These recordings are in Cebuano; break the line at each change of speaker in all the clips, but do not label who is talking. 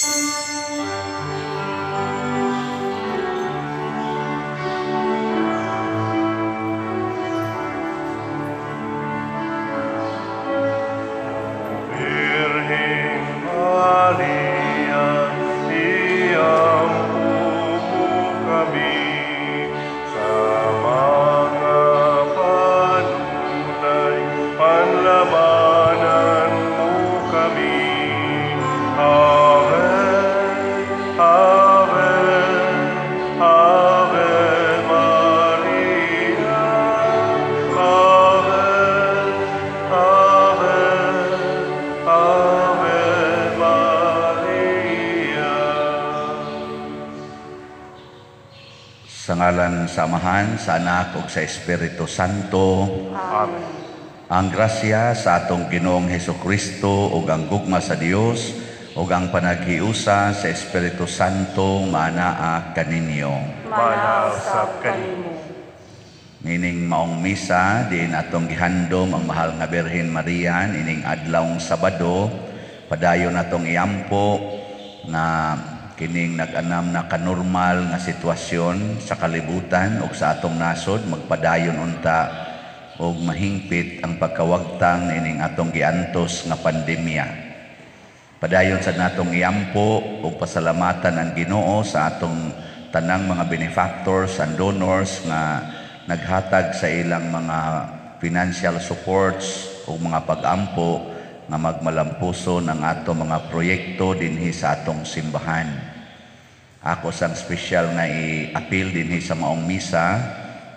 Birheng Maria, iampo mo kami sa mga panunay, panlabanan mo kami. Ave, Ave, Ave Maria, Ave, Ave, Ave Maria.
Sa ngalan sa Amahan, sa Anak ug sa Espiritu Santo.
Amen.
Ang grasya sa atong Ginoong Hesukristo ug ang gugma sa Dios ug ang panaghiusa sa Espiritu Santo maanaa kaninyo.
Manaa usab kanimo.
Nining maong misa diin atong gihandom ang mahal nga Birhen Maria ining adlawng Sabado, padayon atong iampo nga kining nag-anam na kanormal nga sitwasyon sa kalibutan ug sa atong nasod magpadayon unta og mahingpit ang pagkawagtang niining atong giantos nga pandemya. Padayon sa natong iampo ug pasalamatan ang Ginoo sa atong tanang mga benefactors and donors nga naghatag sa ilang mga financial supports ug mga pag-ampo nga magmalampuson ang atong mga proyekto dinhi sa atong simbahan. Ako sang espesyal nga i-appeal dinhi sa maong misa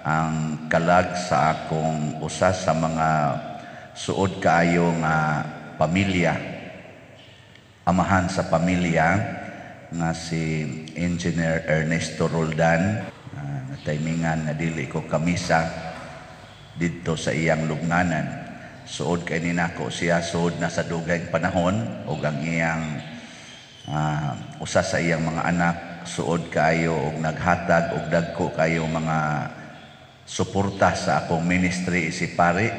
ang kalag sa akong usa sa mga suod kaayo nga pamilya, amahan sa pamilya nga si Engineer Ernesto Roldan, nataymingan nga dili ko kamisa didto sa iyang lubnganan. Suod kay ni nako siya, suod na sa dugay panahon, ug ang iyang usa sa iyang mga anak suod kaayo og naghatag og dagko kaayo mga suporta sa akong ministry si pare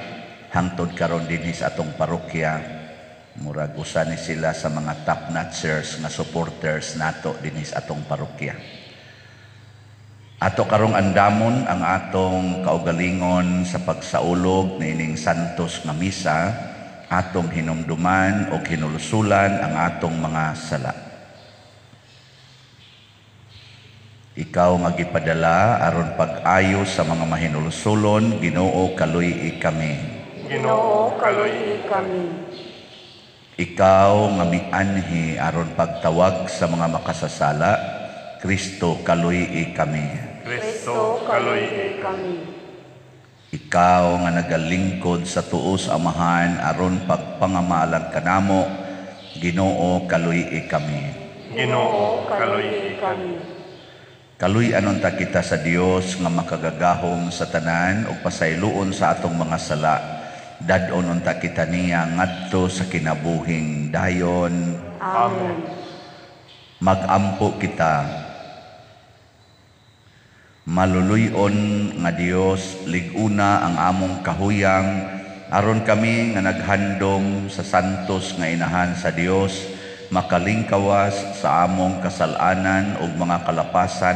hangtod karon dinhi sa atong parokya. Murag usa ni sila sa mga top notchers nga supporters nato dinhi sa atong parokya. Ato karong andamon ang atong kaugalingon sa pagsaulog niining santos nga misa, atong hinumduman o hinulsulan ang atong mga sala. Ikaw nga gipadala aron pag-ayo sa mga mahinulsulon, Ginoo, kaluy-i kami.
Ginoo, kaluy-i kami.
Ikaw nga mianhi aron pagtawag sa mga makasasala, Kristo, kaluy-i kami.
Kristo, kaluy-i kami.
Ikaw nga nagalingkod sa tuos Amahan aron pagpangamalang kanamo, Ginoo, kaluy-i kami.
Ginoo, kaluy-i kami.
Kaluy-anon ta kita sa Dios nga makagagahom sa tanan ug pasayloon sa atong mga sala. Dad-on unta kita niya ngadto sa kinabuhing dayon.
Amen.
Mag-ampo kita. Maluluy-on nga Dios, lig-una ang among kahuyang aron kami nga naghandom sa santos nga inahan sa Dios makalingkawas sa among kasalanan ug mga kalapasan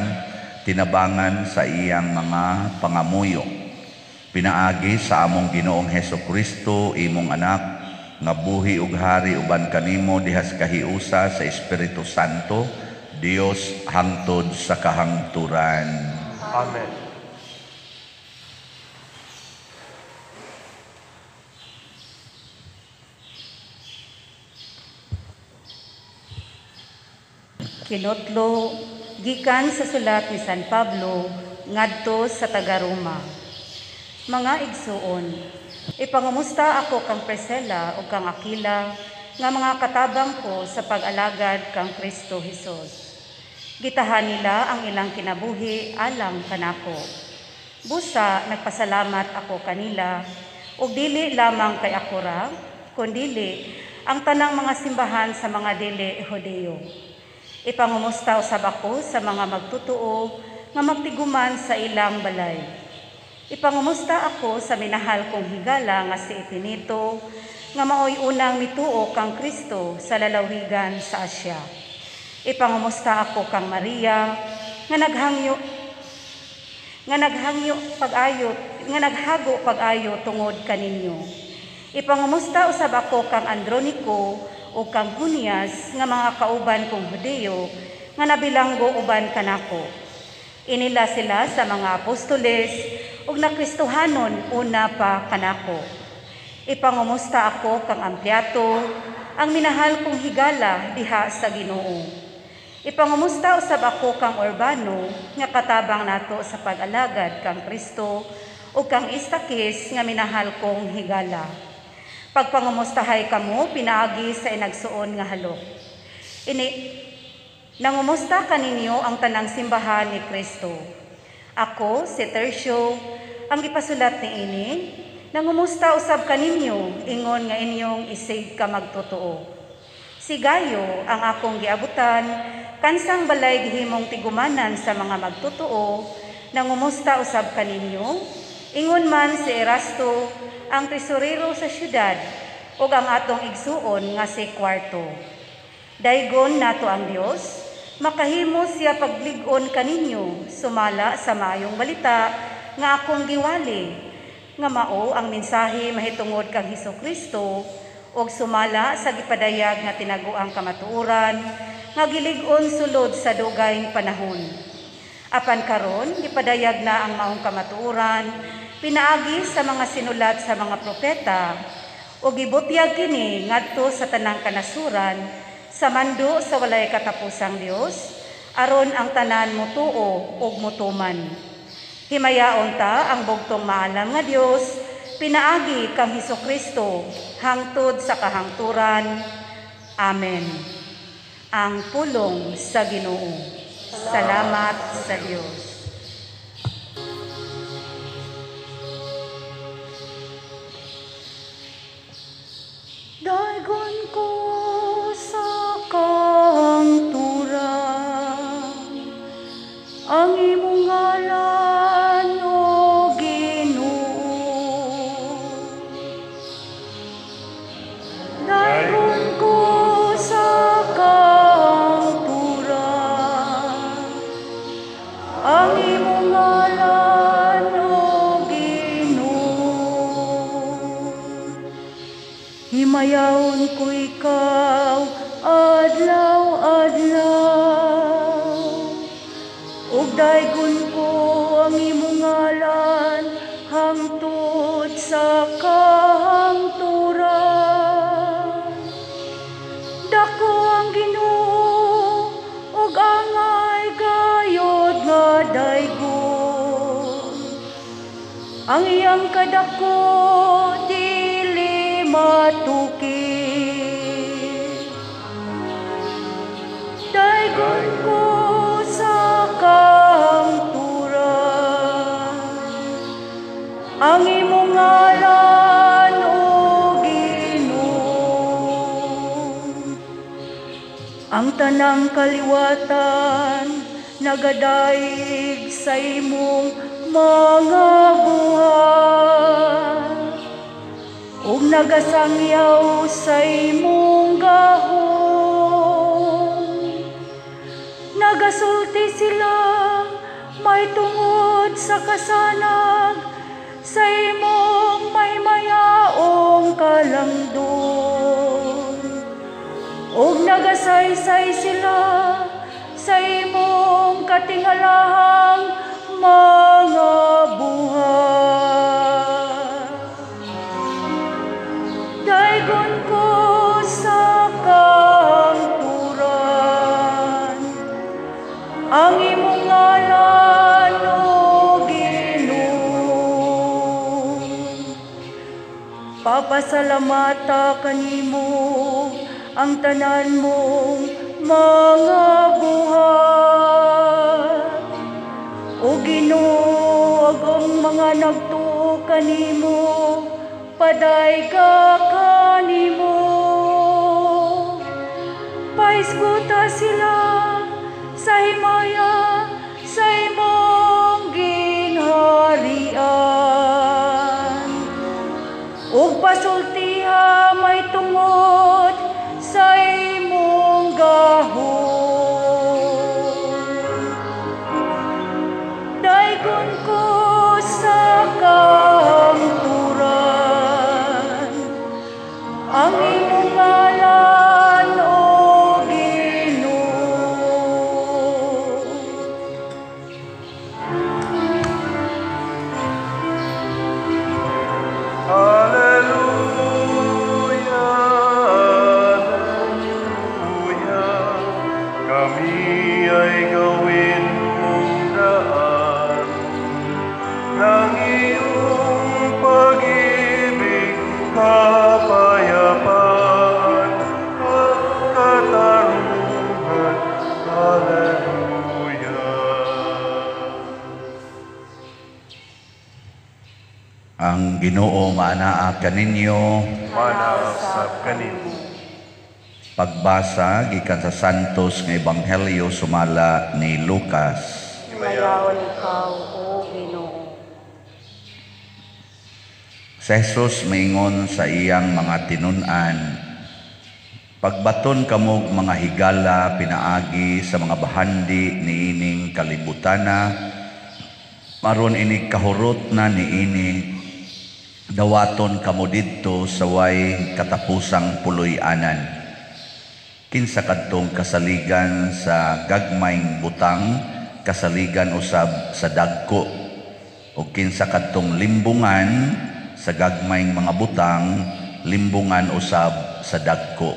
tinabangan sa iyang mga pangamuyo. Pinaagi sa among Ginoong Hesukristo, imong anak, nga buhi ug hari uban kanimo diha sa kahiusa sa Espiritu Santo, Dios hangtod sa kahangturan.
Amen.
Kinotlo gikan sa sulat ni San Pablo ngadto sa taga-Roma. Mga igsuon, ipangumusta ako kang Priscilla ug kang Aquila nga mga katabang ko sa pag-alagad kang Kristo Hesus. Gitahan nila ang ilang kinabuhi alang kanako. Busa nagpasalamat ako kanila ug dili lamang kay ako ra, kundili ang tanang mga simbahan sa mga dili Hudiyo. Ipangumusta usab ako sa mga magtutuo nga magtiguman sa ilang balay. Ipangumusta ako sa minahal kong higala nga si Epeneto, nga maoy unang mituo kang Kristo sa lalawigan sa Asya. Ipangumusta ako kang Maria nga naghangyo pag-ayo, nga naghago pag-ayo tungod kaninyo. Ipangumusta usab ako kang Andronico ug kang Junias nga mga kauban kong Hudiyo nga nabilanggo uban kanako. Inila sila sa mga apostoles ug nakristohanon una pa kanako. Ipangumusta ako kang Ampliato, ang minahal kong higala diha sa Ginoo. Ipangumusta usab ako kang Urbano nga katabang nato sa pag-alagad kang Kristo ug kang Istakis nga minahal kong higala. Pagpangumustahay kamo pinaagi sa inagsuon nga halok. Ini nangumusta kaninyo ang tanang simbahan ni Kristo. Ako, si Tertio, ang gipasulat niini, nangumusta usab kaninyo ingon nga inyong isig ka magtotoo. Si Gayo ang akong giabutan kansang balay gihimong tigumanan sa mga magtotoo, nangumusta usab kaninyo, ingon man si Erasto, ang tresorero sa syudad, ug ang atong igsuon nga si Kwarto. Daygon nato ang Dios, makahimo siya paglig-on kaninyo sumala sa maayong balita nga akong giwali, nga mao ang mensahe mahitungod kang Hesus Kristo ug sumala sa gipadayag nga tinaguang kamatuoran nga gilig-on sulod sa dugay panahon. Apan karon gipadayag na ang maong kamatuoran pinaagi sa mga sinulat sa mga propeta ug gibutyag kini ngadto sa tanang kanasuran sa mando sa walay katapusang Dios, aron ang tanan motuo ug motuman. Himayaon ta ang bugtong maalam nga Dios pinaagi kang Hesus Kristo hangtod sa kahangturan. Amen. Ang pulong sa Ginoo. Salamat sa Dios. Daygon ko sa kangturan ang imong ngalan, O Ginoo. Daygon ko sa kangturan ang imong ngalan, O Ginoo. Himayaon ko ikaw adlaw-adlaw, ug daygon ko ang imong ngalan hangtod sa kahangturan. Dako ang Ginoo ug angay gayod nga daygon. Ang iyang kadako dili matukid. Daygon ko sa kangturan ang imong ngalan, O Ginoo. Ang tanang kaliwatan nagadayeg sa imong mga buhat ug nagasangyaw sa imong gahom. Nagasulti sila may tungod sa kasanag sa imong maymayaong kalangdon, ug nagasaysay sila sa imong katingalahang mga buhat. Daygon ko sa kangturan ang imong ngalan, O Ginoo. Papasalamata kanimo ang tanan mong mga buhat. O Ginoo, ang mga nagtuo kanimo, padayga kanimo. Paisguta sila sa himaya sa imong ginharian. Ug pasultiha may tungod sa imong gahom. Ang imong ngalan, O Ginoo.
Alleluia, Alleluia, kami ay gawin mong daan ng iyong pag-ibig, kapayapaan at katarungan. Alleluia.
Ang Ginoo maanaa kaninyo.
Manausap kanimo.
Pagbasa gikan sa Santos nga Ebanghelyo sumala ni Lucas.
Himayaon ikaw, O Ginoo.
Si Jesus maingon sa iyang mga tinun-an, pagbaton kamog mga higala pinaagi sa mga bahandi niining kalibutana, maron inig kahurot na niini, dawaton kamo didto sa way katapusang puloy-anan. Kinsa kadtong kasaligan sa gagmayng butang, kasaligan usab sa dagko, o kinsa kadtong limbungan sa gagmayng mga butang, limbungan usab sa dagko.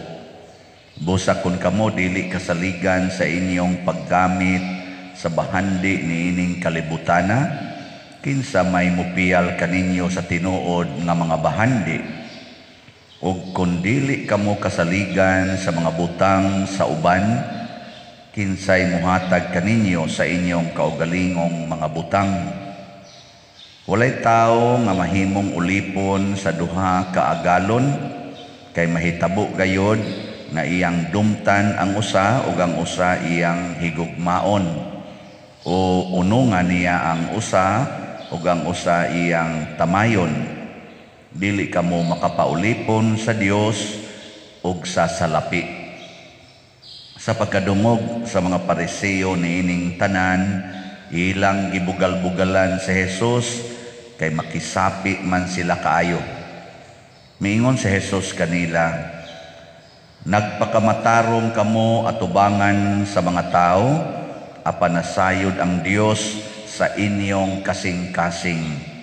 Busa kun kamo dili kasaligan sa inyong paggamit sa bahandi niining kalibutana, kinsa may mupiyal kaninyo sa tinuod nga mga bahandi? Ug kun dili kamo kasaligan sa mga butang sa uban, kinsay muhatag kaninyo sa inyong kaugalingong mga butang? Walay tawo nga mahimong ulipon sa duha ka agalon, kay mahitabo gayod nga iyang dumtan ang usa ug ang usa iyang higugmaon, o unungan niya ang usa ug ang usa iyang tamayon. Dili kamo makapaulipon sa Dios ug sa salapi. Sa pagkadungog sa mga Pariseo niining tanan, ilang gibugal-bugalan si Jesus kay makisapi man sila kaayo. Miingon si Jesus kanila, nagpakamatarong kamo atubangan sa mga tao, apan nasayod ang Dios sa inyong kasing-kasing.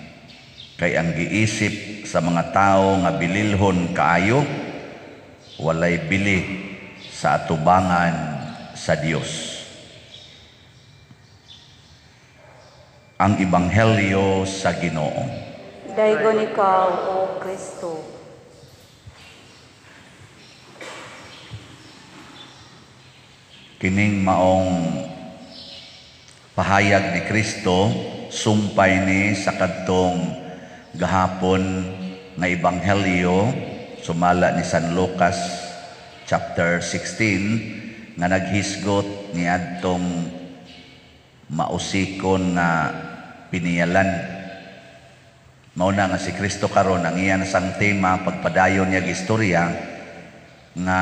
Kay ang giisip sa mga tao nga bililhon kaayo, walay bili sa atubangan sa Dios. Ang Ebanghelyo sa Ginoo.
Daygon ikaw, O Kristo.
Kining maong pahayag ni Kristo, sumpay ni sa kadtong gahapon nga Ebanghelyo sumala ni San Lucas chapter 16 nga naghisgot niadtong mausikon nga piniyalan. Mao na nga si Kristo karon ang iyan sang tema pagpadayon niya istorya nga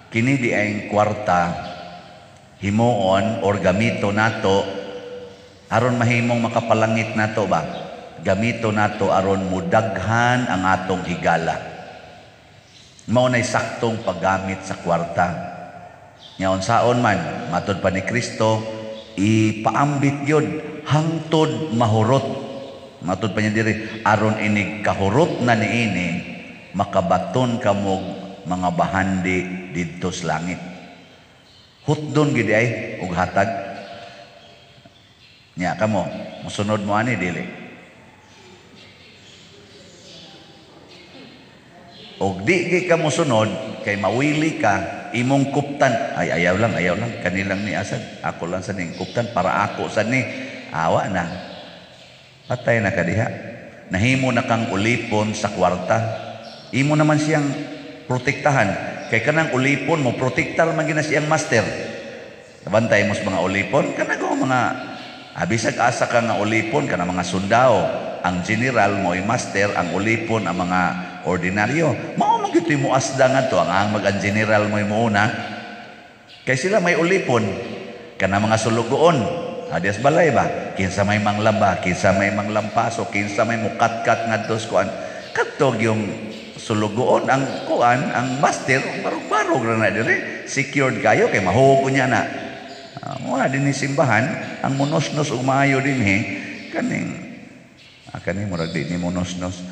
kini di ay kwarta himuon or gamito nato aron mahimong makapalangit nato ba? Gamito nato aron mudaghan ang atong higala. Mao nay saktong paggamit sa kwarta. Nya unsaon man matud pa ni Kristo, ipaambit gyud hangtod mahurot. Matud pa niya diri, aron inig kahurot na niini makabaton kamog mga bahandi didto sa langit. Hutdon gid ay og hatag. Nya kamo, mosunod mo ani dili? Og di gi ka mosunod kay mawili ka imong kuptan. Ay ayaw lang kanilang ni asad. Ako lang sa ning kuptan para ako sa ni awa na. Patay na ka diha. Nahimo na kang ulipon sa kwarta. Imo naman siyang protektahan. Kay kanang ulipon mo protektar man gina siyang master. Bantay mo sa mga ulipon kanang mga abisag asa ka nga ulipon kana mga sundao. Ang general mo'y master, ang ulipon ang mga ordinaryo. Mao man gyud mo asda ngadto ang mag-ang general mo'y muuna. Kay sila may ulipon kana mga sulugoon. Adias balay ba? Kinsa may manglaba, kinsa may manglampaso, kinsa may mukatkat ngadto sa kuan. Kadto yung sulugoon ang kuan, ang master, barog-barog ra na diri, secured kayo kay mahugo niya na. Mo na dinhi simbahan, ang munosnos ug maayo dinhi kaning kaning murag di ni munosnos.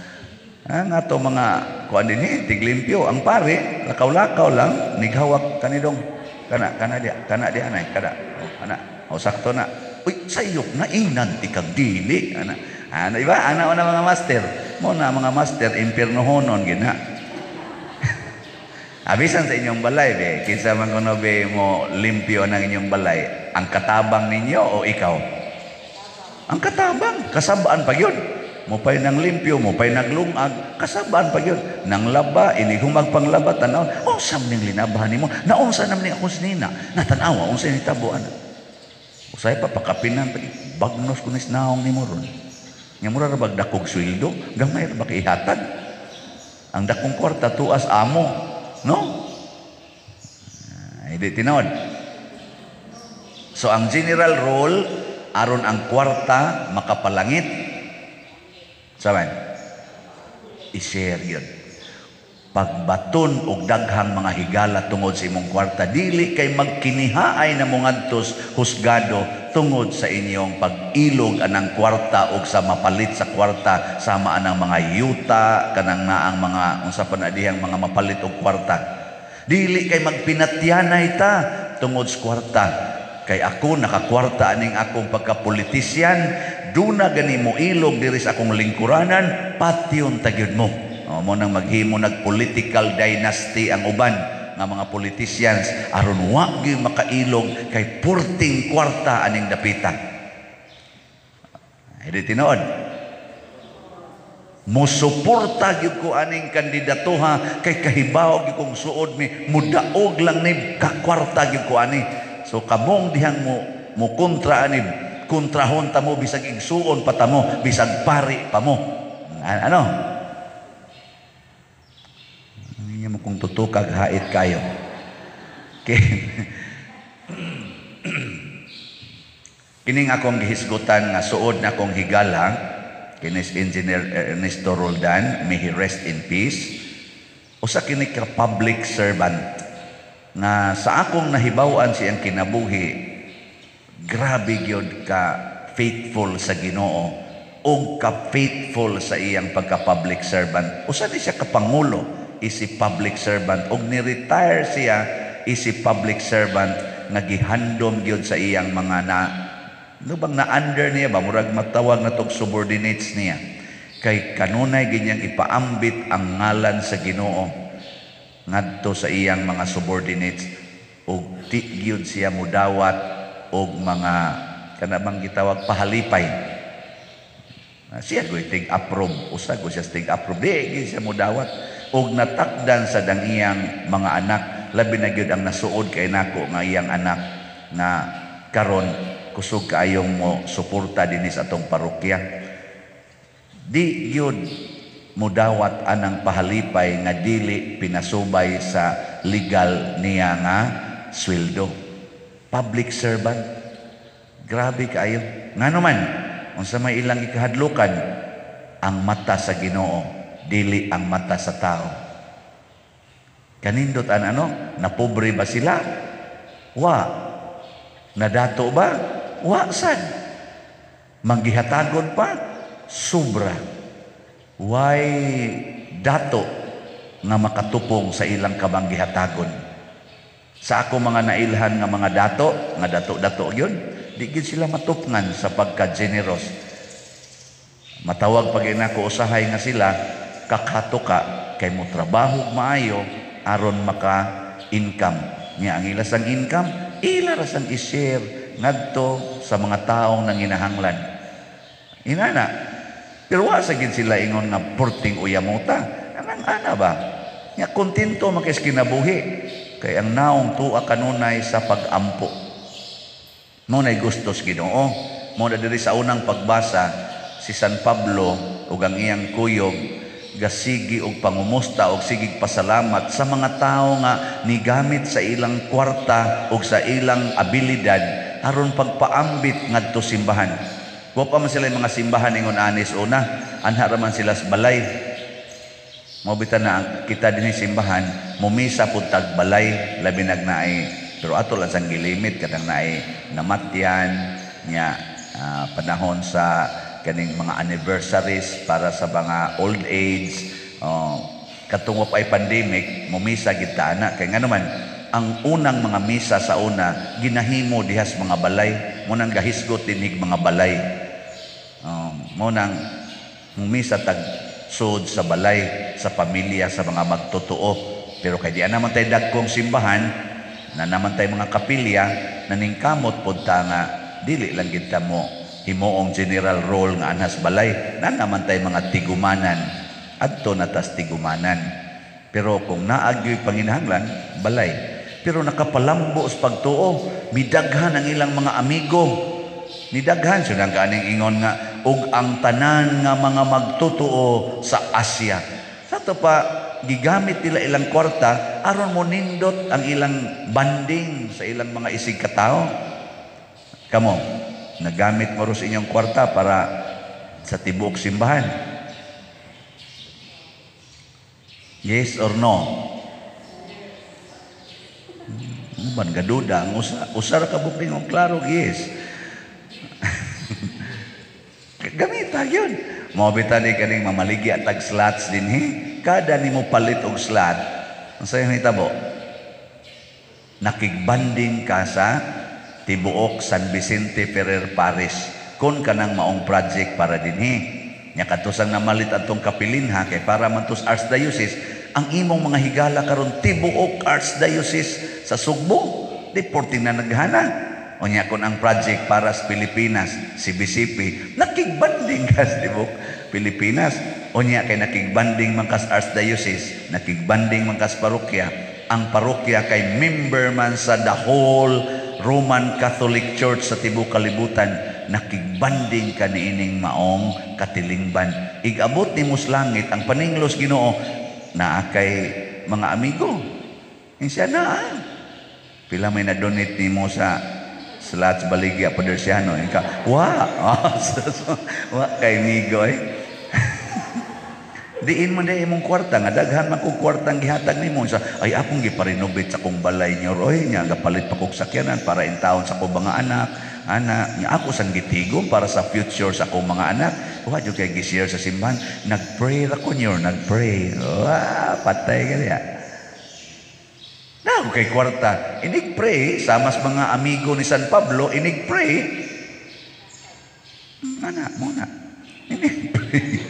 Ang ato mga kuan dinhi tiglimpyo, ang pare lakaw-lakaw lang nighawak kanidong kana kana dia kana dia anay kada oh, ana oh, sakto na. Uy, sayop na ingnan ti kag dili ana. Ana iba ana na mga master. Mo na mga master impiernohonon gina. Abisan sa inyong balay be, kinsa man kuno be mo limpyo ng inyong balay, ang katabang ninyo o ikaw? Ang katabang, kasabaan pa gyud. Mupay nang limpyo, mupay naglungag, kasabaan pa gyud. Nang laba, inihumag panglaba, tanaw, unsa man ning linabahan nimo? Naunsa naman ni akong sinina? Natanawa, unsa ni tabo ana? Usay pa pakapinan pa bagnos kunis naong nimo ron. Nya mura ra bag dakog sweldo, gamay ra ba kay ihatag? Ang dakong kwarta tuas amo, no? Hindi tinuod. So ang general rule aron ang kwarta makapalangit, saban i-share yun. Pagbaton og daghang mga higala tungod sa imong kwarta, dili kay magkinihaay na mongadtos husgado tungod sa inyong pag-ilog anang kwarta og sa mapalit sa kwarta, sama anang mga yuta kanang naang mga unsa pa na dihang mga mapalit og kwarta. Dili kay magpinatyanay ta tungod sa kwarta. Kay ako nakakwarta aning akong pagkapolitisyan, duna gani mo ilog diri sa akong lingkuranan, patyon ta gyud mo. O, mo nang maghimo nag political dynasty ang uban nga mga politicians aron wa gyud makailog kay purting kwarta aning dapita. Hindi tinuod. Musuporta gyud ko aning kandidatuha kay kahibaw gyud kong suod mi, mudaog lang ni kakwarta gyud ko ani. So kamong dihang mo mo kontra ani, kontrahon ta mo bisag igsuon pa ta mo, bisag pari pa mo. Ano? Hindi mo kung tutukag hait kayo. Kining akong gihisgutan nga suod na akong higala, kinis Engineer Ernesto Roldan, may he rest in peace. Usa kini ka public servant nga sa akong nahibaw-an siyang kinabuhi, grabe gyud ka faithful sa Ginoo ug ka faithful sa iyang pagka-public servant. Usa ni siya ka pangulo isi public servant og ni-retire siya isi public servant nga gihandom gyud sa iyang mga na no bang na under niya ba, murag matawag na tog subordinates niya, kay kanunay ginyang ipaambit ang ngalan sa Ginoo ngadto sa iyang mga subordinates og di gyud siya mudawat og mga kana bang gitawag pahalipay. Siya goy tig approve, usa go siya tig approve, di gyud siya mudawat og natakdan sa dang iyang mga anak. Labi na gyud ang nasuod kay nako nga iyang anak nga karon kusog kaayong mo suporta dinhi sa atong parokya. Di gyud mudawat anang pahalipay nga dili pinasubay sa legal niya nga sweldo. Public servant, grabe kaayo. Ngano man unsa may ilang ikahadlukan, ang mata sa Ginoo dili ang mata sa tao. Kanindot an ano, napobre ba sila? Wa. Nadato ba? Wa sad. Manggihatagon pa? Sobra. Way dato nga makatupong sa ilang kabanggihatagon. Sa ako mga nailhan nga mga dato, nga dato-dato yun, di gid sila matupngan sa pagka-generous. Matawag pag inako usahay nga sila, kakato ka kay mo trabaho maayo aron maka-income. Nya ang ilas ang income, ila ra sang i-share ngadto sa mga taong nanginahanglan. Inana. Pero wa sa gid sila ingon nga porting uyamuta. Anang ana ba? Nya kontento man kay kinabuhi kay ang naong tuwa kanunay sa pag-ampo. Mo nay gustos Ginoo. Mo na diri sa unang pagbasa si San Pablo ug ang iyang kuyog gasigi og pangumusta og sigig pasalamat sa mga tawo nga nigamit sa ilang kwarta og sa ilang abilidad aron pagpaambit ngadto simbahan. Wa pa man sila mga simbahan ingon anis una, anha ra man sila sa balay. Mao bitaw na ang kita dinhi simbahan, mumisa pud tag balay, labi nag naay, pero ato lang sang gilimit kanang naay namatyan nya, panahon sa kaning mga anniversaries para sa mga old age. Oh, katong wa pa'y pandemic, mumisa gid ta ana, kay ngano man ang unang mga misa sa una ginahimo dihas mga balay, mo nang gahisgot dinhig mga balay. Oh, mo nang mumisa tag sud sa balay, sa pamilya, sa mga magtotoo. Pero kay di naman tay dagkong simbahan, na naman tay mga kapilya, naningkamot pod ta nga dili lang gid ta mo himuong general role nga anhas balay, na naman tay mga tigumanan, adto na tas tigumanan. Pero kung naagyo'y panginahanglan, balay. Pero nakapalambo sa pagtuo, midaghan ang ilang mga amigo. Nidaghan siya ng kaning ingon nga ug ang tanan nga mga magtotoo sa Asia. Sa to pa gigamit nila ilang kwarta aron mo nindot ang ilang banding sa ilang mga isig katao. Kamo, nagamit mo ro sa inyong kwarta para sa tibuok simbahan? Yes or no? Ban gaduda ang usa, usa ra ka buking og klaro, yes. Gamita yun. Mao bitaw ni kaning mamaligya tag slots dinhi. Kada nimo palit og slot, unsa yung hitabo? Nakigbanding ka sa tibuok San Vicente Ferrer Parish kun kanang maong project para dinhi. Nya kadto namalit atong kapilinha kay para man tos Archdiocese, ang imong mga higala karon tibuok Archdiocese sa Sugbo, di porting na naghana. Unya kun ang project para sa Pilipinas, CBCP, nakigbanding ka sa tibuok Pilipinas. Unya kay nakigbanding man kas Archdiocese, nakigbanding man kas parokya. Ang parokya kay member man sa the whole Roman Catholic Church sa tibuok kalibutan, nakigbanding ka niining maong katilingban. Igabot nimo sa langit ang paninglos Ginoo naa kay mga amigo. Insiya na. Pila may na-donate nimo sa slots baligya Padersiano, ka wa wa kay migo eh. Diin man di imong kwarta nga daghan man kog kwartang gihatag nimo sa ay akong giparenovate sa kong balay niyo roy, nya gapalit pa kog sakyanan para intawon sa akong mga anak, ana nya ako sang gitigom para sa future sa akong mga anak. Wa jud kay gi-share sa simbahan, nagpray ra ko niyo, nagpray. Wa patay ka diya. Na kay kwarta, inig pray sama sa mga amigo ni San Pablo, inig pray. Ana mo na. Inig pray.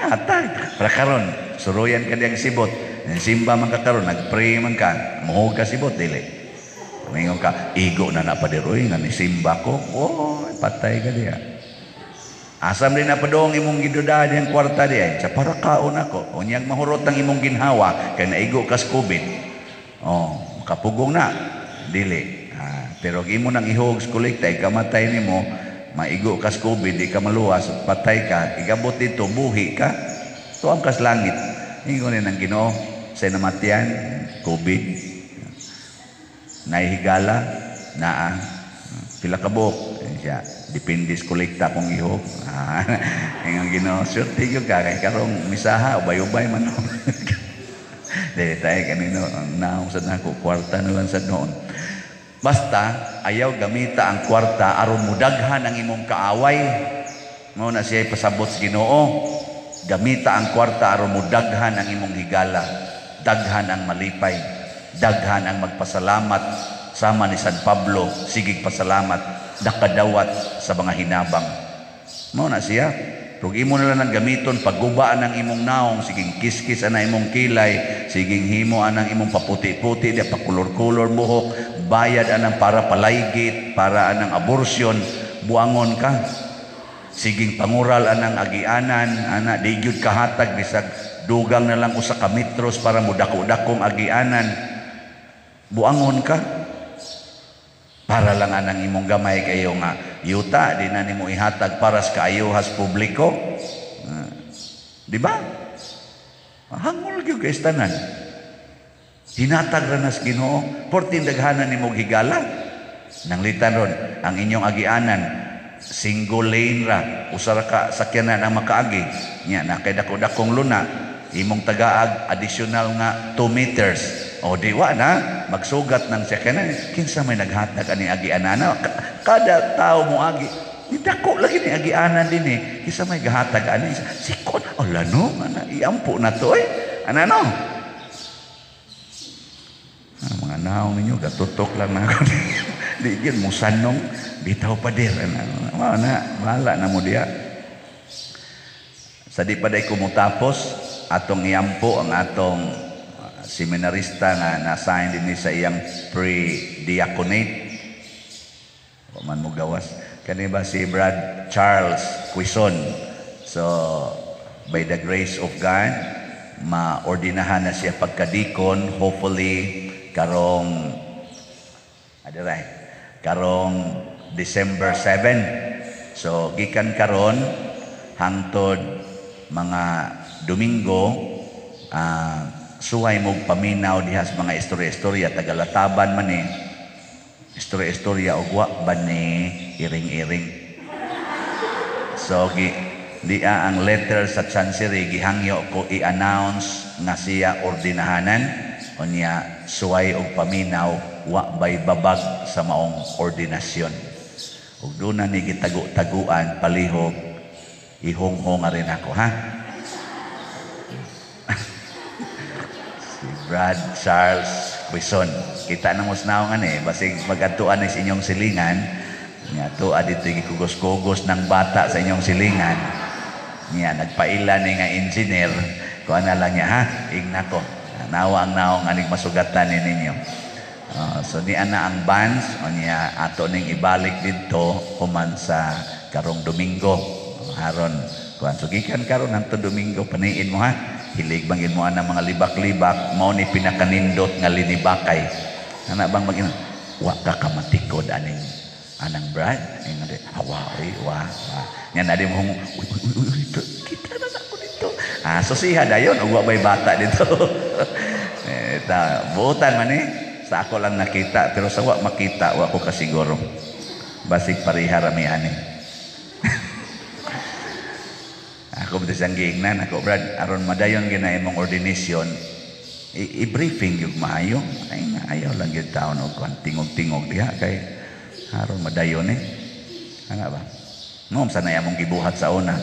Hatag. Para karon, suruyan ka diyang sibot. Simba man ka karon, nagpray man ka, muhog ka sibot dili. Mingon ka, igo na na padiroy nga ni simba ko. Oh, patay ka diya. Asam din na padong imong gidudahan diyang kwarta diya. Sa para kaon ako. Unyag mahurot ang imong ginhawa kay naigo kas COVID. Oh, makapugong na. Dili. Pero imo nang ihog sa kolekta, ikamatay nimo, maigo kas COVID, di ka maluwas, patay ka, igabot dito, buhi ka, tuam kas langit. Ingon ni ng Ginoo, sa namatyan, COVID, naihigala, naa, pila ka buok, siya, depende sa kolekta kung ihog. Ingon Ginoo, swerte gyud ka, kay karong misaha, ubay-ubay man. Dili tayo kanino, ang naong sa nako, kwarta na lang sa noon. Basta, ayaw gamita ang kwarta aron mudaghan ang imong kaaway. Mao na siya pasabot sa Ginoo. Gamita ang kwarta aron mudaghan ang imong higala. Daghan ang malipay. Daghan ang magpasalamat sama ni San Pablo, sigig pasalamat, nakadawat sa mga hinabang. Mao na siya. Kung imo na lang ang gamiton, paggubaan ang imong naong, siging kiskis ang imong kilay, siging himo ang imong paputi-puti, di pakulor-kulor buhok, bayad anang para palaygit, para anang abortion, buangon ka. Siging pangural anang agianan, ana di gyud kahatag bisag dugang na lang usa ka metros para mudako-dakong agianan. Buangon ka. Para lang anang imong gamay kayo nga yuta di na nimo ihatag para sa kaayuhas publiko. Di ba? Hangol gyud kay tanan. Hinatag ra nas Ginoo, porting daghanan nimo higala. Nanglitan ron ang inyong agianan, single lane ra, usa ra ka sakyanan ang makaagi. Nya na kay dako-dakong luna. Imong tagaag additional nga 2 meters. O di wa na magsugat nang siya kana kinsa may naghatag ani agianan. Kada tao mo agi dako lagi ni agianan din eh. Kinsa may gahatag ani sikon. Ala no, ana iampo na to eh. Ana no. Mga naong ninyo gatutok lang na ako. Di gyud mo sanong bitaw pader ana. Mao na bahala na mo diha. Sa di pa day kumutapos atong iampo ang atong seminarista nga na-assign din sa iyang pre-diaconate. Wa man mo gawas. Kani ba si Brad Charles Quizon. So, by the grace of God, maordinahan na siya pagkadikon, hopefully karong adiray, karong December 7. So, gikan karon hangtod mga Domingo, suway mong paminaw diha sa mga istorya-istorya, tagalataban man eh. Istorya-istorya og wa ba ni iring-iring. So diya ang letter sa chancery gihangyo ko i-announce nga siya ordinahanan unya suway og paminaw wa bay babag sa maong ordinasyon. Ug doon na ni gitago-taguan palihog ihonghong rin ako ha. Si Brad Charles Quizon. Kita na mo sa naong ani, basig magadtuan ni sa inyong silingan. Nga tuwa dito gikugos-kugos ng bata sa inyong silingan. Nga nagpaila ni nga engineer, kuha na lang niya ha, igna ko. Nawa ang naong anig masugatan ni ninyo. So ni ana ang bands, o niya ato ning ibalik didto human sa karong Domingo. Aron kuan so gikan karon hangtod Domingo paniin mo ha. Hilig bangin mo ana mga libak-libak mao ni pinakanindot nga linibakay. Ana bang magin wa ka kamatikod aning anang Brad? Ingon awa oy wa. Nya na di mo uy, uy, uy, kita na ako dito. Ah, so siya dayon ug wa bay bata dito. Eh, ta buotan man eh. Sa ako lang nakita pero sa wa makita wa ko kasiguro. Basig pareha ra mi ani. Ako ba siyang giingnan ako Brad aron madayon gina imong ordination i-briefing gyud maayo. Ay ayaw lang gyud taon og kuan tingog-tingog diha kay aron madayon eh. Ana ba? Ngom sa na among gibuhat sa una.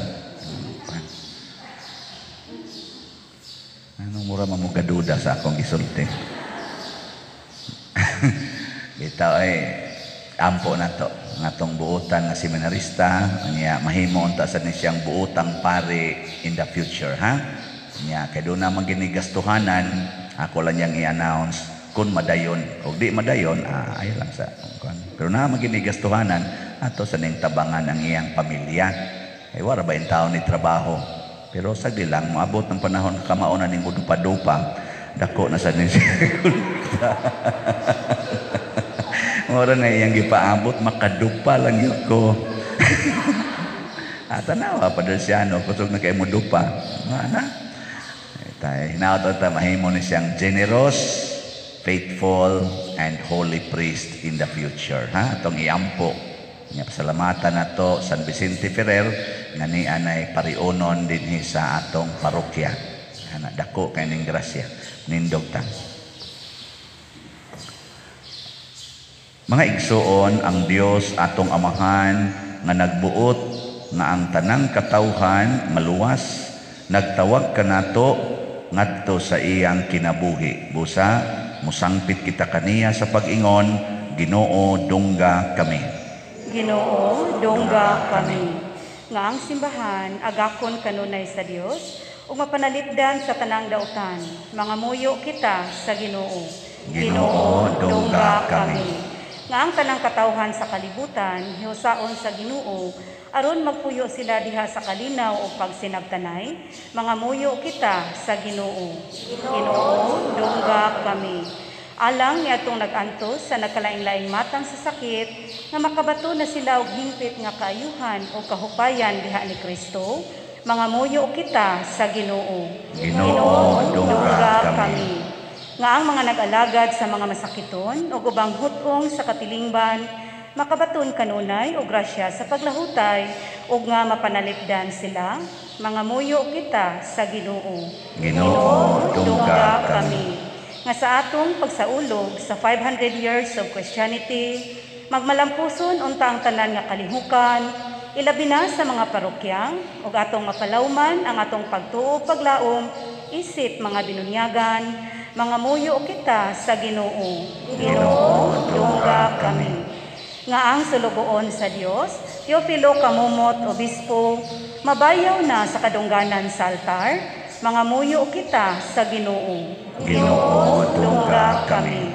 Anong mura man mo gaduda sa akong gisulti. Bitaw ay ampo na to ngatong buotan nga seminarista niya mahimo unta sa ni siyang buotang pare in the future ha. Niya kay doon na man ginigastuhanan ako lang niyang i-announce kun madayon og di madayon ayo lang sa kuan. Pero na man ginigastuhanan ato sa ning tabangan ang iyang pamilya. Kay wara ba in taon ni trabaho. Pero sagdi lang moabot ng panahon kamao na ning dupa-dupa dako na sa ning mura na iyang gipaabot, makadupa lang yun ko. Tanawa pa dahil siya, no? Kusog na kayo mo dupa. Mana? Tay, hinaot ta mahimo ni siyang generous, faithful, and holy priest in the future. Ha? Atong iampo. Nga pasalamatan na to San Vicente Ferrer, nga ni anay pariunon dinhi sa atong parokya. Ana, dako kay ning grasya. Nindog ta. Mga igsuon, ang Dios atong Amahan nga nagbuot nga ang tanang katawhan maluwas, nagtawag kanato ngadto sa iyang kinabuhi. Busa musangpit kita kaniya sa pag-ingon, Ginoo dungga kami.
Ginoo dungga kami. Nga ang simbahan agakon kanunay sa Dios ug mapanalipdan sa tanang dautan. Mangamuyo kita sa Ginoo.
Ginoo dungga kami.
Nga ang tanang katawhan sa kalibutan hiusaon sa Ginoo aron magpuyo sila diha sa kalinaw o pagsinabtanay, mangamuyo kita sa Ginoo. Ginoo dungga kami. Alang niadtong nag-antos sa nagkalaing-laing matang sa sakit nga makabato na sila og hingpit nga kaayuhan o kahupayan diha ni Kristo, mangamuyo kita sa Ginoo.
Ginoo dungga kami.
Nga ang mga nag-alagad sa mga masakiton o ubang hutong sa katilingban makabaton kanunay o grasya sa paglahutay ug nga mapanalipdan sila, Mangamuyo kita sa Ginoo.
Ginoo, dungga kami.
Nga sa atong pagsaulog sa 500 years of Christianity, magmalampuson unta ang tanan nga kalihukan, ilabi na sa mga parokyang ug atong mapalawman ang atong pagtuo paglaom isip mga binunyagan, mangamuyo kita sa Ginoo.
Ginoo, dungga kami.
Nga ang sulugoon sa Dios, Teofilo Camomot, Obispo, mabayaw na sa kadungganan sa altar, mangamuyo kita sa Ginoo.
Ginoo, dungga kami.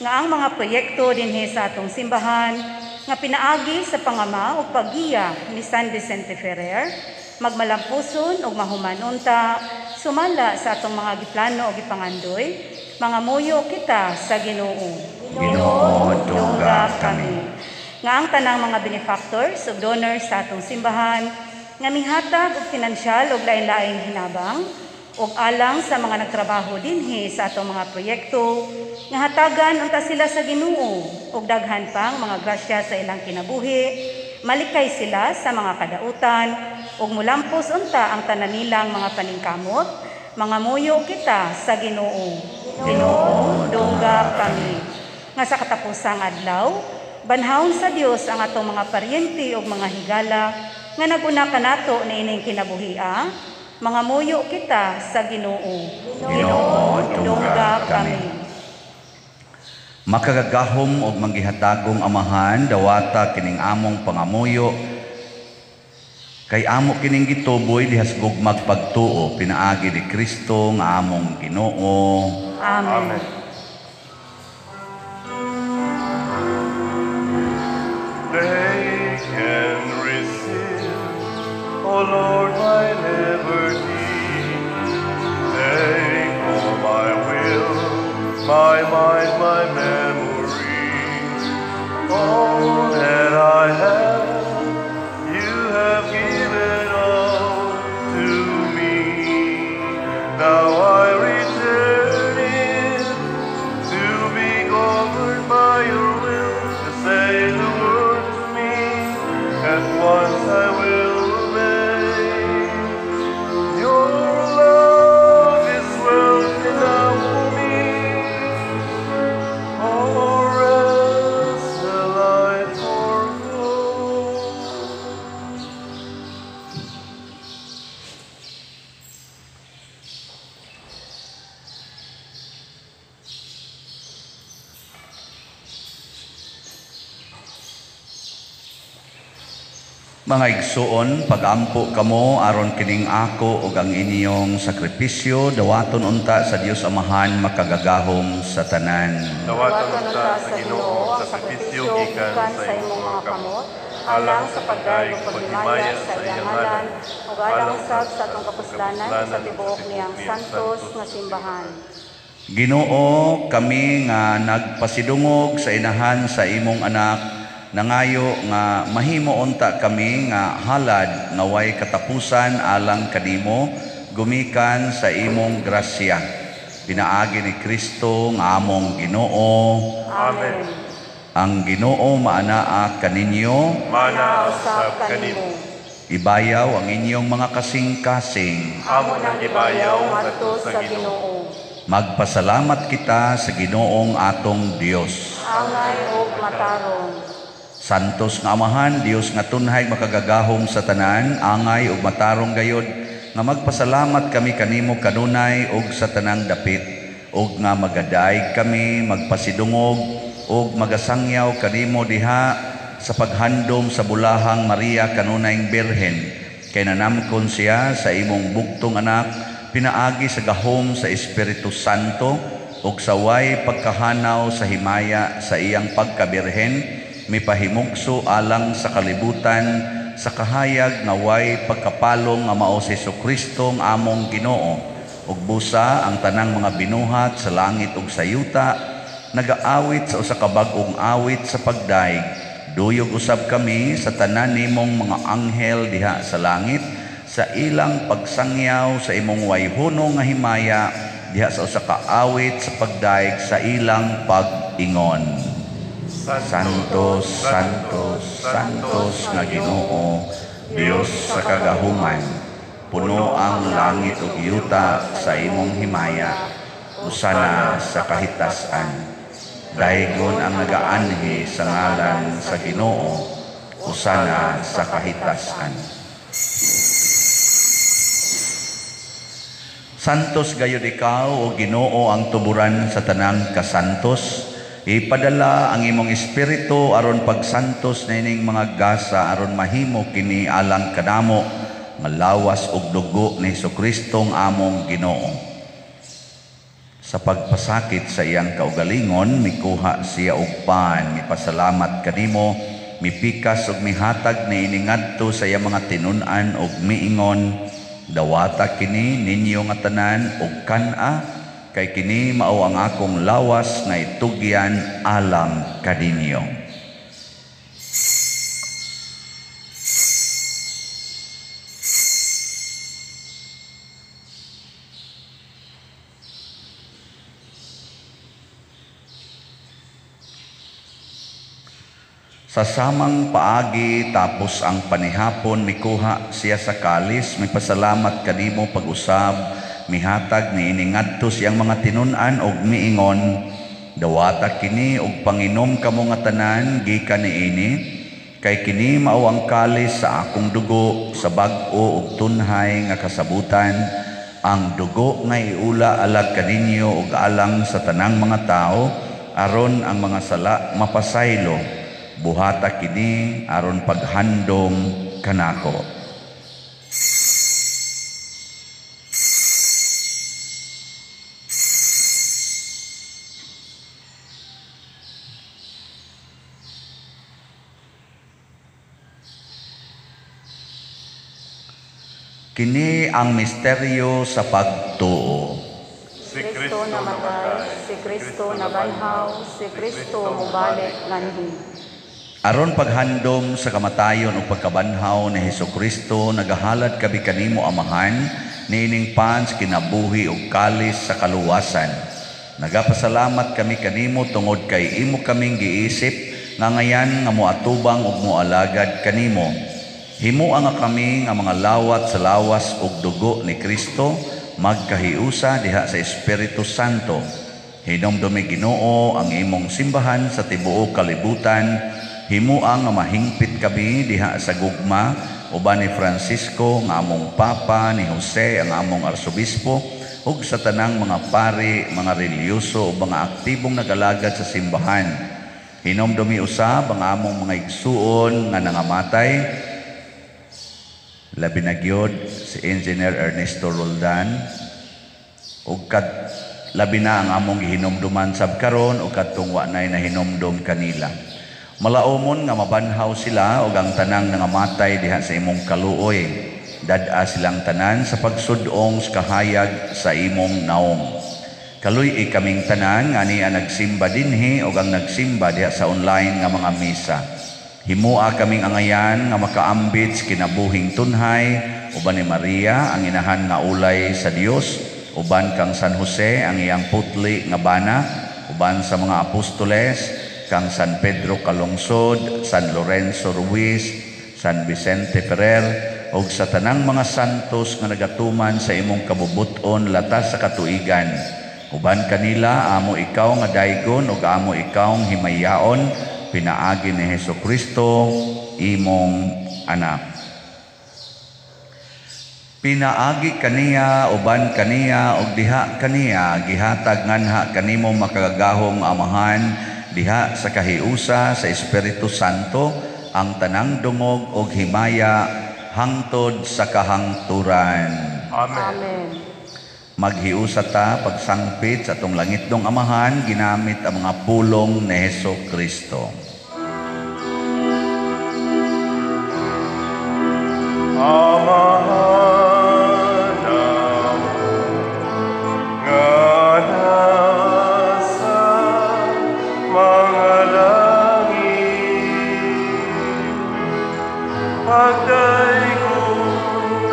Nga ang mga proyekto dinhi sa atong simbahan nga pinaagi sa pangama ug paggiya ni San Vicente Ferrer, magmalampuson ug mahuman unta sumala sa atong mga giplano ug gipangandoy, mangamuyo kita sa Ginoo.
Ginoo, dungga kami.
Nga ang tanang mga benefactors ug donors sa atong simbahan nga mihatag og pinansyal ug lain-laing hinabang ug alang sa mga nagtrabaho dinhi sa atong mga proyekto nga hatagan unta sila sa Ginoo ug daghan pang mga grasya sa ilang kinabuhi, malikay sila sa mga kadautan ug mulampos unta ang tanan nilang mga paningkamot, mangamuyo kita sa Ginoo.
Ginoo,
dungga kami. Nga sa katapusang adlaw, banhawon sa Dios ang atong mga paryente ug mga higala nga naguna kanato niining kinabuhia, mangamuyo kita sa Ginoo.
Ginoo, dungga kami. Makagagahom og manggihatagong Amahan, dawata kining among pangamuyo, kay amo kining gituboy dihas gugmag pagtuo, pinaagi ni Kristo nga among Ginoo.
Amen.
Amen. Take and receive, O Lord, my liberty. Take all my will, my mind, my memory. All that I have, you have given all to me. Now I return it to be governed by your will. To say the word to me, at once I will obey. Your love is wealth enough for me. All rest shall I forego.
Mga igsuon, pagampo kamo aron kining ako ug ang inyong sakripisyo dawaton unta sa Dios Amahan makagagahom sa tanan.
Dawaton unta sa Ginoo ang sakripisyo gikan sa imong mga kamot,
alang sa pagdayeg ug paghimaya sa iyang ngalan, ug alang usab sa atong kapuslanan sa tibuok niyang santos nga simbahan.
Ginoo, kami nga nagpasidungog sa inahan sa imong anak, nangayo nga mahimo unta kami nga halad nga way katapusan alang kanimo, gumikan sa imong grasya. Pinaagi ni Kristo nga among Ginoo.
Amen.
Ang Ginoo maanaa kaninyo,
Mana usab kanimo.
Ibayaw ang inyong mga kasing-kasing.
Amo nang gibayaw ngadto sa Ginoo.
Magpasalamat kita sa Ginoong atong Dios.
Angay og matarong.
Santos nga Amahan, Dios nga tunhay makagagahom sa tanan, angay ug matarong gayod nga magpasalamat kami kanimo kanunay ug sa tanang dapit, ug nga magadaig kami magpasidungog ug magasangyaw kanimo diha sa paghandom sa bulahang Maria kanunayng Birhen, kay nanamkon siya sa imong bugtong anak pinaagi sa gahom sa Espiritu Santo ug sa way pagkahanaw sa himaya sa iyang pagkabirhen, mipahimugso alang sa kalibutan sa kahayag nga way pagkapalong nga mao si Hesukristo nga among Ginoo. Ug busa ang tanang mga binuhat sa langit ug sa yuta nagaawit sa usa ka bag-ong awit sa pagdaig. Duyog usab kami sa tanan nimong mga anghel diha sa langit sa ilang pagsangyaw sa imong wayhono nga himaya diha sa usa ka awit sa pagdaig sa ilang pag-ingon. Santo, Santo, Santos nga Ginoo, Dios sa kagahuman, Puno ang langit ug yuta sa imong himaya, usana sa kahitasan. Daygon ang nagaanhi sa ngalan sa Ginoo, usana sa kahitasan. Santos gayud ikaw o Ginoo ang tuburan sa tanang kasantos. Ipadala ang imong espiritu aron pagsantos nining mga gasa aron mahimo kini alang kanamo nga lawas ug dugo ni Hesukristo ang among Ginoo. Sa pagpasakit sa iyang kaugalingon, mikuha siya og pan, mipasalamat kanimo, mipikas ug mihatag niini ngadto sa iyang mga tinun-an ug miingon, dawata kini ninyo nga tanan ug kan-a, kay kini mao ang akong lawas nga itugyan alang kaninyo. Sa samang paagi tapos ang panihapon, mikuha siya sa kalis, mipasalamat kanimo pag-usab, mihatag niini ngadto siyang mga tinun-an og miingon, dawata kini og panginom kamo nga tanan gikan niini, kay kini mao ang kalis sa akong dugo sa bag-o ug tunhay nga kasabutan, ang dugo nga iula alag kaninyo ug alang sa tanang mga tao aron ang mga sala mapasaylo. Buhata kini aron paghandom kanako. Kini ang misteryo sa pagtuo.
Si Kristo namatay,
si Kristo nabanhaw, si Kristo mubalik nganhi.
Aron paghandom sa kamatayon o pagkabanhaw ni Hesukristo, nagahalad kabi kanimo Amahan, niining pan sa kinabuhi ug kalis sa kaluwasan. Nagapasalamat kami kanimo tungod kay imo kaming giisip nga ngayan nga moatubang ug moalagad kanimo. Himoa nga kami nga mga lawat sa lawas ug dugo ni Kristo, magkahiusa diha sa Espiritu Santo. Hinumdumi Ginoo ang imong simbahan sa tibuok kalibutan. Himoa nga mahingpit kami diha sa gugma uban ni Francisco nga among Papa, ni Jose ang among Arsobispo, ug sa tanang mga pari, mga relihiyoso ug mga aktibong nagalagad sa simbahan. Hinumdumi usab ang among mga igsuon nga nangamatay, labi na gyud si Engineer Ernesto Roldan, ug labi na ang among gihinumduman sab karon ug kadtong wa nay nahinumdum kanila. Malaumon nga mabanhaw sila ug ang tanang nangamatay diha sa imong kaluoy. Dad-a silang tanan sa pagsud-ong sa kahayag sa imong naong. Kaluy-i kaming tanan nga niya nagsimba dinhi ug ang nagsimba diha sa online nga mga misa. Himoa kaming angayan nga makaambit sa kinabuhing tunhay uban ni Maria ang inahan nga ulay sa Dios, uban kang San Jose ang iyang putli nga bana, uban sa mga apostoles kang San Pedro Calungsod, San Lorenzo Ruiz, San Vicente Ferrer, ug sa tanang mga santos nga nagatuman sa imong kabubut-on latas sa katuigan. Uban kanila amo ikaw nga daygon ug amo ikaw himayaon, pinaagi ni Hesukristo imong anak. Pinaagi kaniya, uban kaniya, ug diha kaniya gihatag nganha kanimo makagagahom Amahan diha sa kahiusa sa Espiritu Santo ang tanang dungog og himaya hangtod sa kahangturan.
Amen.
Amen.
Maghiusa ta pagsangpit sa atong langitnong Amahan ginamit ang mga pulong ni Hesukristo.
Amahan namo nga nasa mga langit, pagdaygon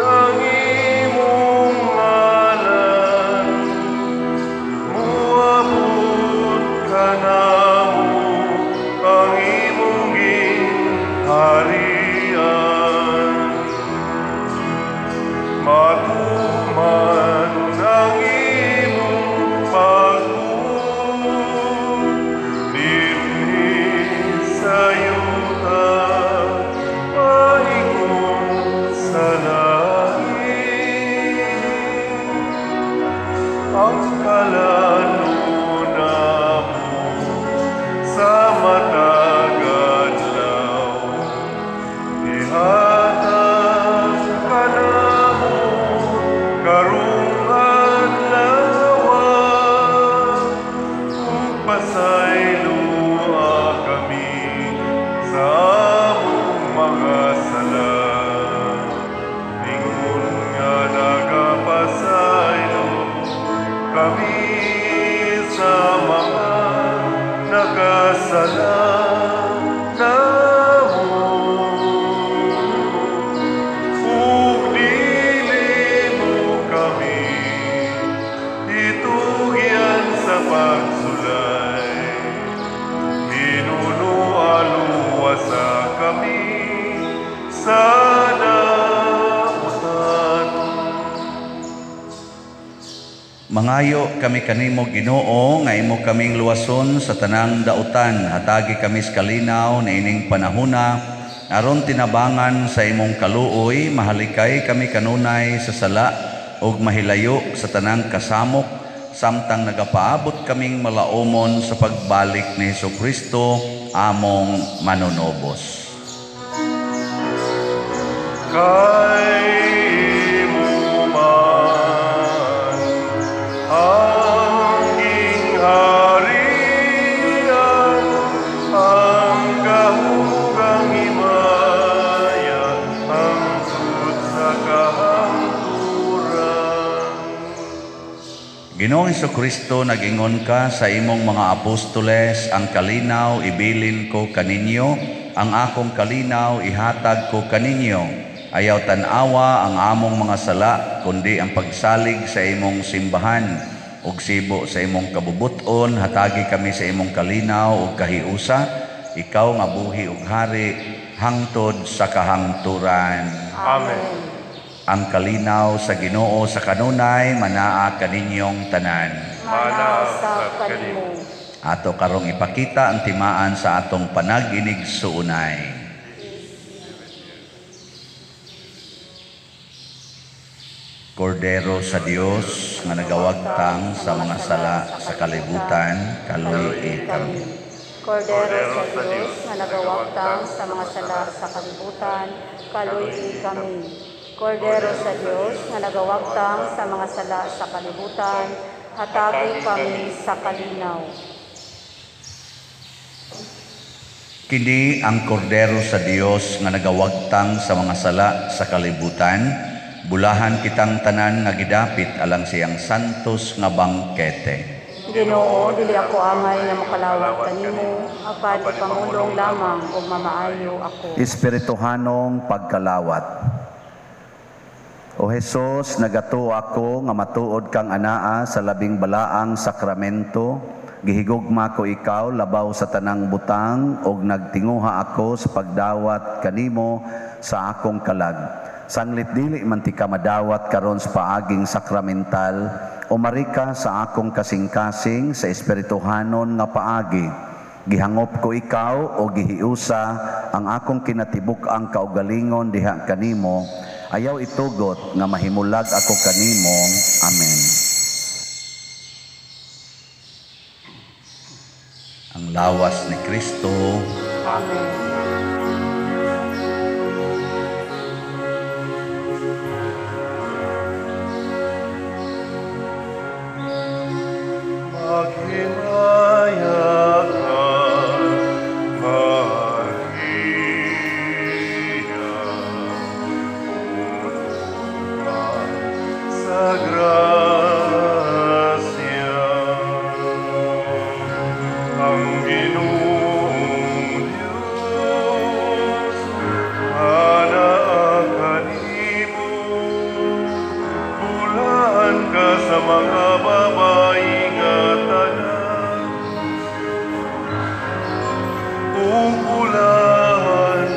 ang imong ngalan, muabot kanamo ang imong gingharian. Pasayloa kami sa among mga sala, ingon nga nagapasaylo kami sa mga nakasala namo. Ug dili mo kami itugyan sa pagsulay, hinunoa luwasa kami sa dautan.
Mangayo kami kanimo, Ginoo, nga imo kaming luwason sa tanang dautan. Hatagi kami sa kalinaw niining panahona aron tinabangan sa imong kaluoy mahalikay kami kanunay sa sala ug mahilayo sa tanang kasamok samtang nagapaabot kaming malaumon sa pagbalik ni Hesukristo among manunobos.
Kay imo man ang gingharian, ang gahom ug ang himaya, hangtod sa kahangturan.
Ginoong Hesukristo, nag-ingon ka sa imong mga apostoles, "Ang kalinaw ibilin ko kaninyo, ang akong kalinaw ihatag ko kaninyo." Ayaw tan-awa ang among mga sala, kundi ang pagsalig sa imong simbahan. Ug sibo sa imong kabubuton, hatagi kami sa imong kalinaw ug kahiusa, ikaw nga buhi ug hari hangtod sa kahangturan.
Amen.
Ang kalinaw sa Ginoo sa kanunay manaa kaninyong tanan.
Manaa usab kanimo.
Ato karong ipakita ang timaan sa atong panag-inig-suunay. Kordero sa Dios nga nagawagtang sa mga sala sa kalibutan, kaluy-i kami.
Kordero sa Dios nga nagawagtang sa mga sala sa kalibutan, kaluy-i kami. Kordero sa Dios nga nagawagtang sa mga sala sa kalibutan, hatagi kami sa kalinaw.
Kini ang kordero sa Dios nga nagawagtang sa mga sala sa kalibutan, bulahan kitang tanan nga gidapit alang siyang santos nga bangkete.
Ginoo, dili ako angay nga makalawat kanimo, apan ipangulong lamang ug mamaayo ako.
Espirituhanong pagkalawat. O Hesus, nagatuo ako nga matuod kang anaa sa labing balaang sakramento. Gihigugma ko ikaw labaw sa tanang butang ug nagtinguha ako sa pagdawat kanimo sa akong kalag. Sanglit dili man ti ka madawat karon sa paaging sakramental, umari ka sa akong kasing-kasing sa espirituhanon nga paagi. Gihangop ko ikaw o gihiusa ang akong kinatibuk-ang kaugalingon diha kanimo. Ayaw itugot nga mahimulag ako kanimo. Amen. Ang lawas ni Kristo.
Amen.
Maghimaya ka, Maria, puno ka sa grasya. Ang Ginoong Diyos anaa kanimo, bulahan ka sa mga babae nga tanan, ug bulahan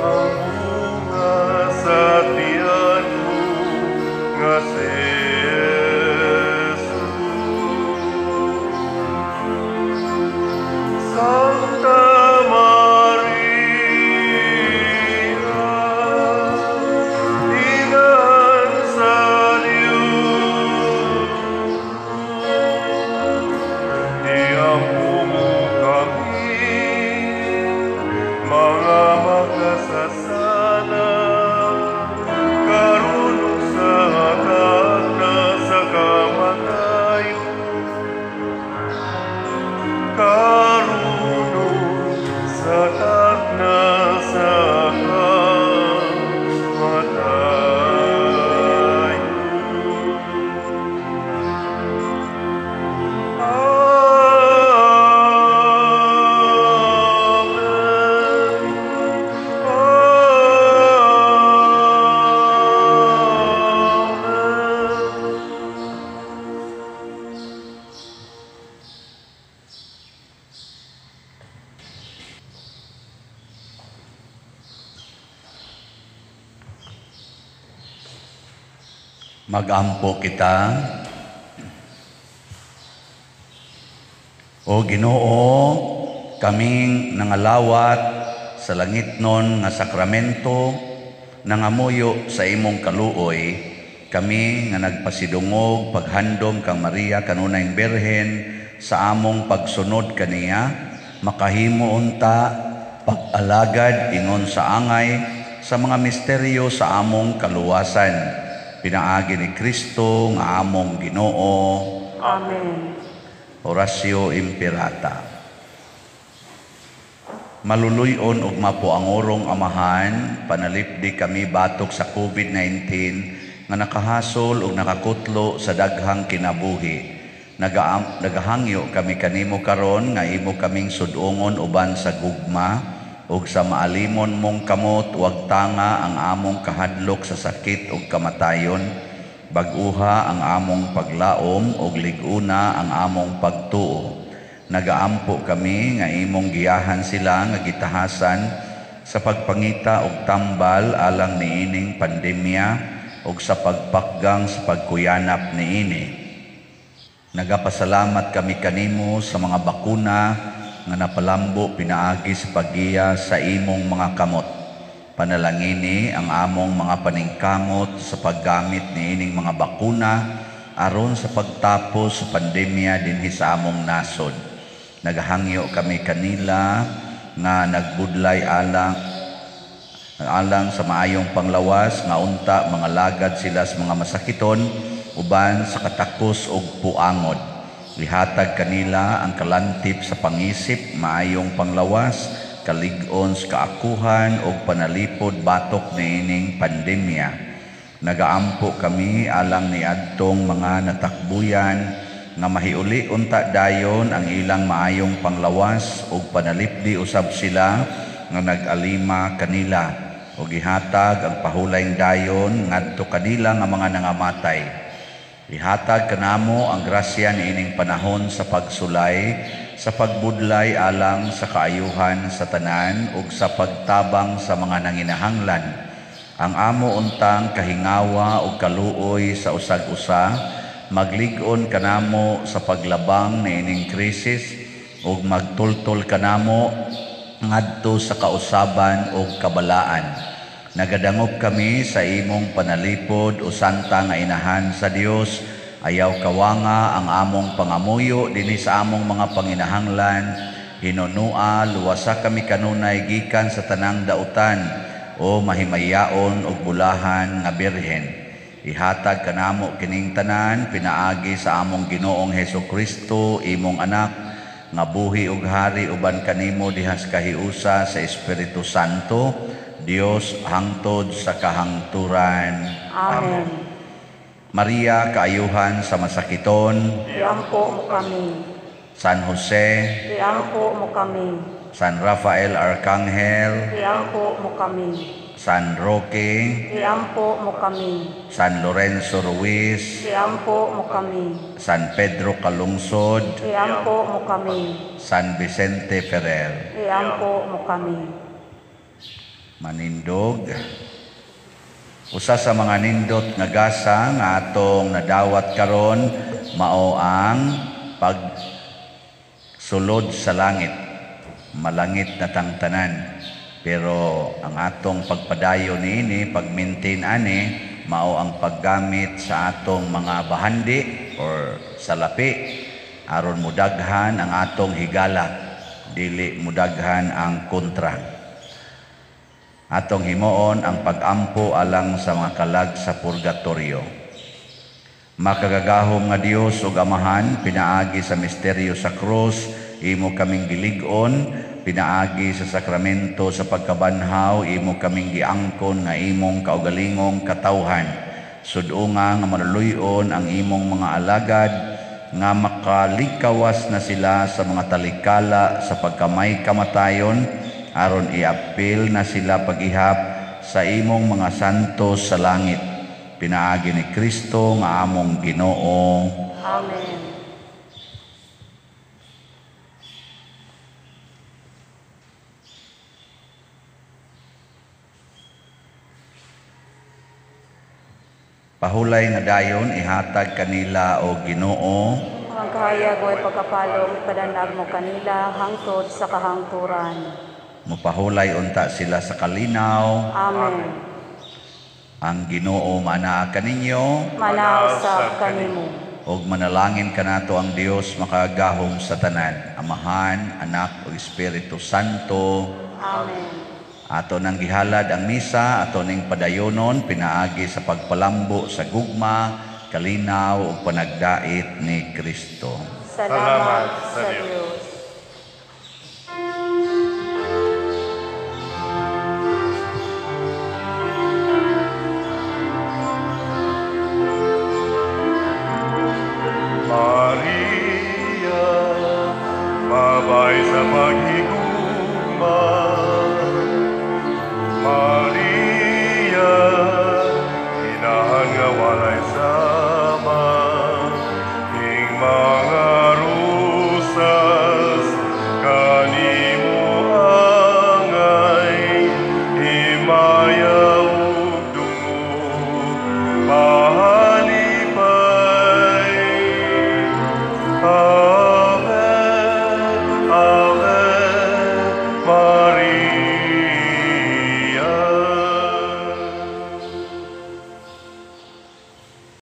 ang bunga sa tiyan mo nga si Jesus.
Magampo kita. O Ginoo, kaming nangalawat sa langitnon nga sakramento, nangamuyo sa imong kaluoy, kami nga nagpasidungog paghandom kang Maria kanunayng Birhen sa among pagsunod kaniya, makahimo unta pag-alagad ingon sa angay sa mga misteryo sa among kaluwasan. Pinaagi ni Kristo nga among Ginoo.
Amen.
Oratio Imperata. Maluluy-on ug mapuangorong Amahan, panalipdi kami batok sa COVID-19 nga nakahasol ug nakakutlo sa daghang kinabuhi. Nagahangyo kami kanimo karon nga imo kaming sudongon uban sa gugma ug sa maalimon mong kamot, wag tanga ang among kahadlok sa sakit ug kamatayon. Bag-uha ang among paglaom ug lig-una ang among pagtuo. Nagaampo kami nga imong giyahan sila nga gitahasan sa pagpangita og tambal alang niining pandemya ug sa pagpakgang sa pagkuyanap niini. Nagapasalamat kami kanimo sa mga bakuna nga napalambo pinaagi sa paggiya sa imong mga kamot. Panalangini ang among mga paningkamot sa paggamit niining mga bakuna aron sa pagtapos sa pandemya dinhi sa among nasod. Nagahangyo kami kanila nga nagbudlay alang alang sa maayong panglawas nga unta mga lagad sila sa mga masakiton uban sa katakos og puangod. Ihatag kanila ang kalantip sa pangisip, maayong panglawas, kalig-on sa kaakuhan og panalipod batok niining pandemya. Nagaampo kami alang niadtong mga natakbuyan nga mahiuli unta dayon ang ilang maayong panglawas ug panalipdi usab sila nga nag-alima kanila ug gihatag ang pahulayng dayon ngadto kanila nga mga nangamatay. Ihatag kanamo ang grasya niining panahon sa pagsulay, sa pagbudlay alang sa kaayuhan sa tanan ug sa pagtabang sa mga nanginahanglan. Ang amo untang kahingawa ug kaluoy sa usag-usa maglig-on kanamo sa paglabang niining krisis ug magtultol kanamo ngadto sa kausaban ug kabalaan. Nagadangop kami sa imong panalipod o santa nga inahan sa Dios. Ayaw kawanga ang among pangamuyo dinhi sa among mga panginahanglan. Hinunua, luwasa kami kanunay gikan sa tanang dautan o mahimayaon ug bulahan nga birhen. Ihatag kanamo kining tanan pinaagi sa among Ginoong Hesus Kristo, imong anak, nga buhi ug hari uban kanimo diha sa kahiusa sa Espiritu Santo, Dios hangtod sa kahangturan.
Amen.
Maria, kaayuhan sa masakiton,
Iampo mo kami.
San Jose,
Iampo mo kami.
San Rafael Arcangel,
Iampo mo kami.
San Roque,
Iampo mo kami.
San Lorenzo Ruiz,
Iampo mo kami.
San Pedro Calungsod,
Iampo mo kami.
San Vicente Ferrer.
Iampo mo kami.
Manindog. Usa sa mga nindot nga gasa nga atong nadawat karon mao ang pagsulod sa langit. Malangit na tangtanan. Pero ang atong pagpadayon niini, pag-maintain ani, mao ang paggamit sa atong mga bahandi or salapi aron mudaghan ang atong higala, dili mudaghan ang kontra. Atong himuon ang pagampo alang sa mga kalag sa purgatorio. Makagagahom nga Dios ug Amahan, pinaagi sa misteryo sa krus, imo kaming gilig-on, pinaagi sa sakramento sa pagkabanhaw, imo kaming giangkon nga imong kaugalingong katawhan. Sud-unga nga maluluy-on ang imong mga alagad, nga makalikawas na sila sa mga talikala sa pagkamay kamatayon, aron iapil na sila pag-ihap sa imong mga santo sa langit. Pinaagi ni Kristo nga among Ginoo.
Amen.
Pahulay nga dayon ihatag kanila o Ginoo
Ang kahayag way pagkapalong ipadanag mo kanila hangtod sa kahangturan.
Mopahulay unta sila sa kalinaw.
Amen.
Ang Ginoo maanaa kaninyo.
Manaa usab kanimo.
Ug manalangin kanato ang Dios makagagahom sa tanan, Amahan, Anak ug Espiritu Santo.
Amen.
Ato nang gihalad ang misa, ato ning padayonon pinaagi sa pagpalambo sa gugma, kalinaw ug panagdait ni Kristo.
Salamat sa
sa Dios.
Dios.
Maria, babay sa paghigugma. Maria, inahan nga walay sama. Ing mga